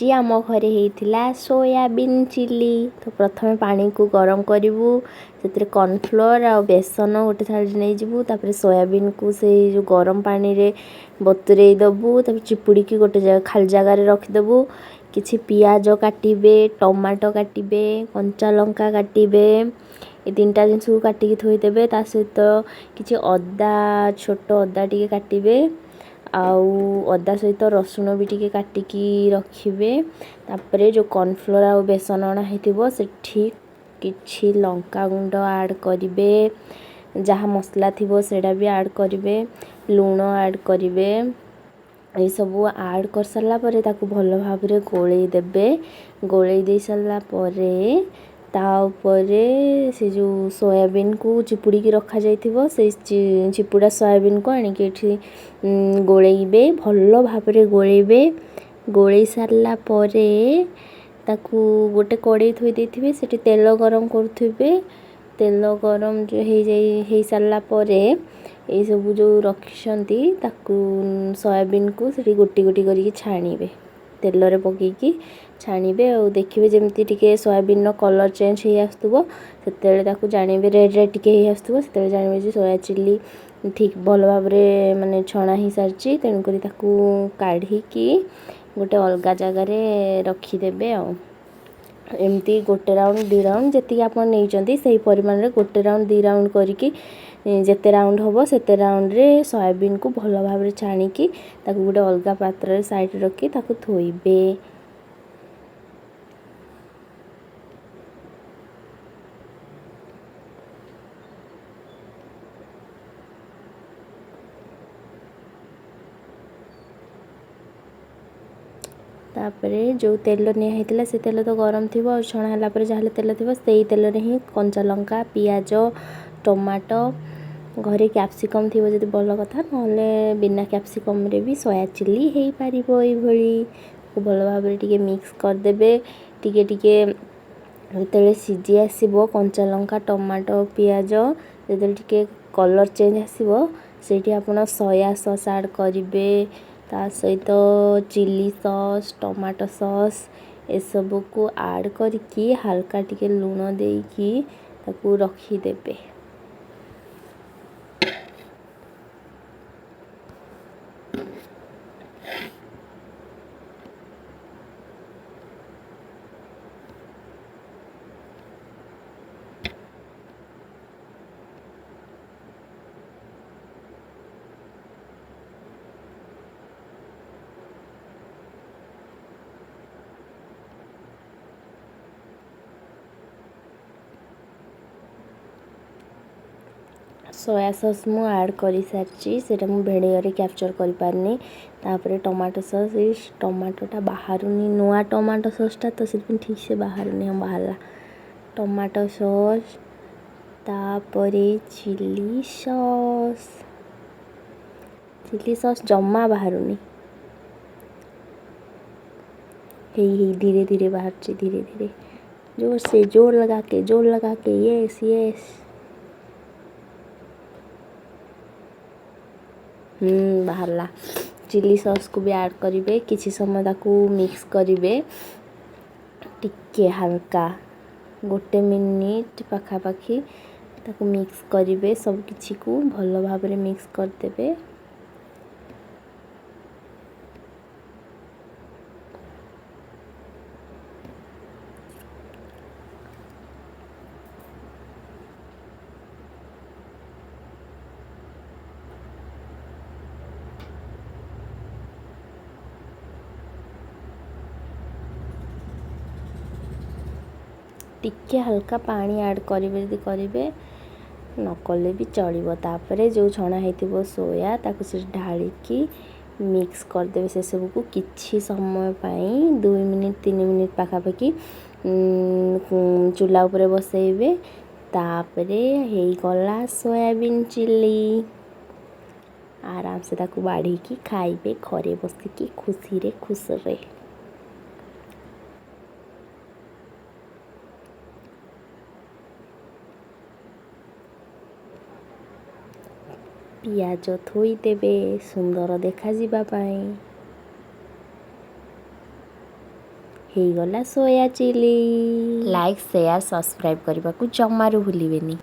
ଆଜି ଆମ ଘରେ ହେଇଥିଲା ସୋୟାବିନ୍ ଚିଲି। ତ ପ୍ରଥମେ ପାଣିକୁ ଗରମ କରିବୁ, ସେଥିରେ କର୍ଣ୍ଣଫ୍ଲୋର୍ ଆଉ ବେସନ ଗୋଟେ ଥାଳିରେ ନେଇଯିବୁ। ତାପରେ ସୋୟାବିନ୍କୁ ସେଇ ଯେଉଁ ଗରମ ପାଣିରେ ବତୁରେଇ ଦେବୁ। ତାପରେ ଚିପୁଡ଼ିକି ଗୋଟେ ଖାଲି ଜାଗାରେ ରଖିଦେବୁ। କିଛି ପିଆଜ କାଟିବେ, ଟମାଟୋ କାଟିବେ, କଞ୍ଚା ଲଙ୍କା କାଟିବେ। ଏ ତିନିଟା ଜିନିଷକୁ କାଟିକି ଥୋଇଦେବେ। ତା ସହିତ କିଛି ଅଦା, ଛୋଟ ଅଦା ଟିକେ କାଟିବେ, ଆଉ ଅଦା ସହିତ ରସୁଣ ବି ଟିକେ କାଟିକି ରଖିବେ। ତାପରେ ଯେଉଁ କର୍ଣ୍ଣଫ୍ଲୋର୍ ଆଉ ବେସନ ଅଣା ହେଇଥିବ, ସେଠି କିଛି ଲଙ୍କା ଗୁଣ୍ଡ ଆଡ଼୍ କରିବେ, ଯାହା ମସଲା ଥିବ ସେଇଟା ବି ଆଡ଼୍ କରିବେ, ଲୁଣ ଆଡ଼୍ କରିବେ। ଏସବୁ ଆଡ଼୍ କରିସାରିଲା ପରେ ତାକୁ ଭଲ ଭାବରେ ଗୋଳେଇ ଦେବେ। ଗୋଳେଇ ଦେଇ ସାରିଲା ପରେ ତା ଉପରେ ସେ ଯେଉଁ ସୋୟାବିନ୍କୁ ଚିପୁଡ଼ିକି ରଖାଯାଇଥିବ, ସେଇ ଚିପୁଡ଼ା ସୋୟାବିନ୍କୁ ଆଣିକି ଏଠି ଗୋଳେଇବେ, ଭଲ ଭାବରେ ଗୋଳେଇବେ। ଗୋଳେଇ ସାରିଲା ପରେ ତାକୁ ଗୋଟେ କଡ଼େଇ ଥୋଇ ଦେଇଥିବେ, ସେଠି ତେଲ ଗରମ କରୁଥିବେ। ତେଲ ଗରମ ହେଇଯାଇ ହେଇସାରିଲା ପରେ ଏଇସବୁ ଯେଉଁ ରଖିଛନ୍ତି ତାକୁ, ସୋୟାବିନ୍କୁ ସେଠି ଗୋଟି ଗୋଟି କରିକି ଛାଣିବେ, ତେଲରେ ପକେଇକି ଛାଣିବେ। ଆଉ ଦେଖିବେ ଯେମିତି ଟିକେ ସୋୟାବିନ୍ର କଲର୍ ଚେଞ୍ଜ ହେଇ ଆସୁଥିବ, ସେତେବେଳେ ତାକୁ ଜାଣିବେ। ରେଡ଼୍ ରେଡ଼୍ ଟିକେ ହେଇ ଆସୁଥିବ, ସେତେବେଳେ ଜାଣିବେ ଯେ ସୋୟା ଚିଲି ଠିକ୍ ଭଲ ଭାବରେ ମାନେ ଛଣା ହେଇସାରିଛି। ତେଣୁକରି ତାକୁ କାଢ଼ିକି ଗୋଟେ ଅଲଗା ଜାଗାରେ ରଖିଦେବେ। ଆଉ ଏମିତି ଗୋଟେ ରାଉଣ୍ଡ, ଦୁଇ ରାଉଣ୍ଡ, ଯେତିକି ଆପଣ ନେଇଛନ୍ତି ସେଇ ପରିମାଣରେ ଗୋଟେ ରାଉଣ୍ଡ, ଦୁଇ ରାଉଣ୍ଡ କରିକି, ଯେତେ ରାଉଣ୍ଡ ହେବ ସେତେ ରାଉଣ୍ଡରେ ସୋୟାବିନ୍କୁ ଭଲ ଭାବରେ ଛାଣିକି ତାକୁ ଗୋଟେ ଅଲଗା ପାତ୍ରରେ ସାଇଡ଼୍ ରଖି ତାକୁ ଥୋଇବେ। ତାପରେ ଯେଉଁ ତେଲ ନିଆ ହେଇଥିଲା ସେ ତେଲ ତ ଗରମ ଥିବ, ଆଉ ଛଣା ହେଲା ପରେ ଯାହାହେଲେ ତେଲ ଥିବ। ସେଇ ତେଲରେ ହିଁ କଞ୍ଚା ଲଙ୍କା, ପିଆଜ, ଟମାଟୋ, ଘରେ କ୍ୟାପ୍ସିକମ୍ ଥିବ ଯଦି ଭଲ କଥା, ନହେଲେ ବିନା କ୍ୟାପ୍ସିକମ୍ରେ ବି ସୋୟା ଚିଲି ହେଇପାରିବ। ଏଇଭଳି ଭଲ ଭାବରେ ଟିକେ ମିକ୍ସ କରିଦେବେ। ଟିକେ ଟିକେ ଯେତେବେଳେ ସିଝି ଆସିବ, କଞ୍ଚା ଲଙ୍କା, ଟମାଟୋ, ପିଆଜ ଯେତେବେଳେ ଟିକେ କଲର୍ ଚେଞ୍ଜ ଆସିବ, ସେଇଠି ଆପଣ ସୋୟା ସସ୍ ଆଡ଼୍ କରିବେ। ତା ସହିତ ଚିଲି ସସ୍, ଟମାଟୋ ସସ୍ ଏସବୁକୁ ଆଡ଼୍ କରିକି ହାଲକା ଟିକେ ଲୁଣ ଦେଇକି ତାକୁ ରଖିଦେବେ। ସୋୟା ସସ୍ ମୁଁ ଆଡ଼୍ କରିସାରିଛି, ସେଇଟା ମୁଁ ଭିଡ଼ିଓରେ କ୍ୟାପଚର୍ କରିପାରିନି। ତାପରେ ଟମାଟୋ ସସ୍, ଏଇ ଟମାଟୋଟା ବାହାରୁନି, ନୂଆ ଟମାଟୋ ସସ୍ଟା ତ ସେଥିପାଇଁ ଠିକ୍ସେ ବାହାରୁନି। ହଁ, ବାହାରିଲା। ଟମାଟୋ ସସ୍, ତାପରେ ଚିଲି ସସ୍। ଚିଲି ସସ୍ ଜମା ବାହାରୁନି। ହେଇ ହେଇ ଧୀରେ ଧୀରେ ବାହାରୁଛି, ଧୀରେ ଧୀରେ, जोर से, जोर लगा के, जोर लगा के। ୟେସ୍ ୟେସ୍, ବାହାରିଲା। ଚିଲି ସସ୍କୁ ବି ଆଡ଼୍ କରିବେ। କିଛି ସମୟ ତାକୁ ମିକ୍ସ କରିବେ, ଟିକେ ହାଲକା ଗୋଟେ ମିନିଟ୍ ପାଖାପାଖି ତାକୁ ମିକ୍ସ କରିବେ। ସବୁକିଛିକୁ ଭଲ ଭାବରେ ମିକ୍ସ କରିଦେବେ। ଟିକେ ହାଲକା ପାଣି ଆଡ଼୍ କରିବେ ଯଦି କରିବେ, ନ କଲେ ବି ଚଳିବ। ତାପରେ ଯେଉଁ ଛଣା ହେଇଥିବ ସୋୟା, ତାକୁ ସେଠି ଢାଳିକି ମିକ୍ସ କରିଦେବେ ସେସବୁକୁ। କିଛି ସମୟ ପାଇଁ 2 ମିନିଟ୍, 3 ମିନିଟ୍ ପାଖାପାଖି ଚୁଲା ଉପରେ ବସେଇବେ। ତାପରେ ହେଇଗଲା ସୋୟାବିନ୍ ଚିଲି। ଆରାମସେ ତାକୁ ବାଢ଼ିକି ଖାଇବେ ଘରେ ବସିକି ଖୁସିରେ ଖୁସିରେ। ପିଆଜ ଥୋଇଦେବେ ସୁନ୍ଦର ଦେଖାଯିବା ପାଇଁ। ହେଇଗଲା soya chilli. Like, share, subscribe କରିବାକୁ ଜମାରୁ ଭୁଲିବେନି।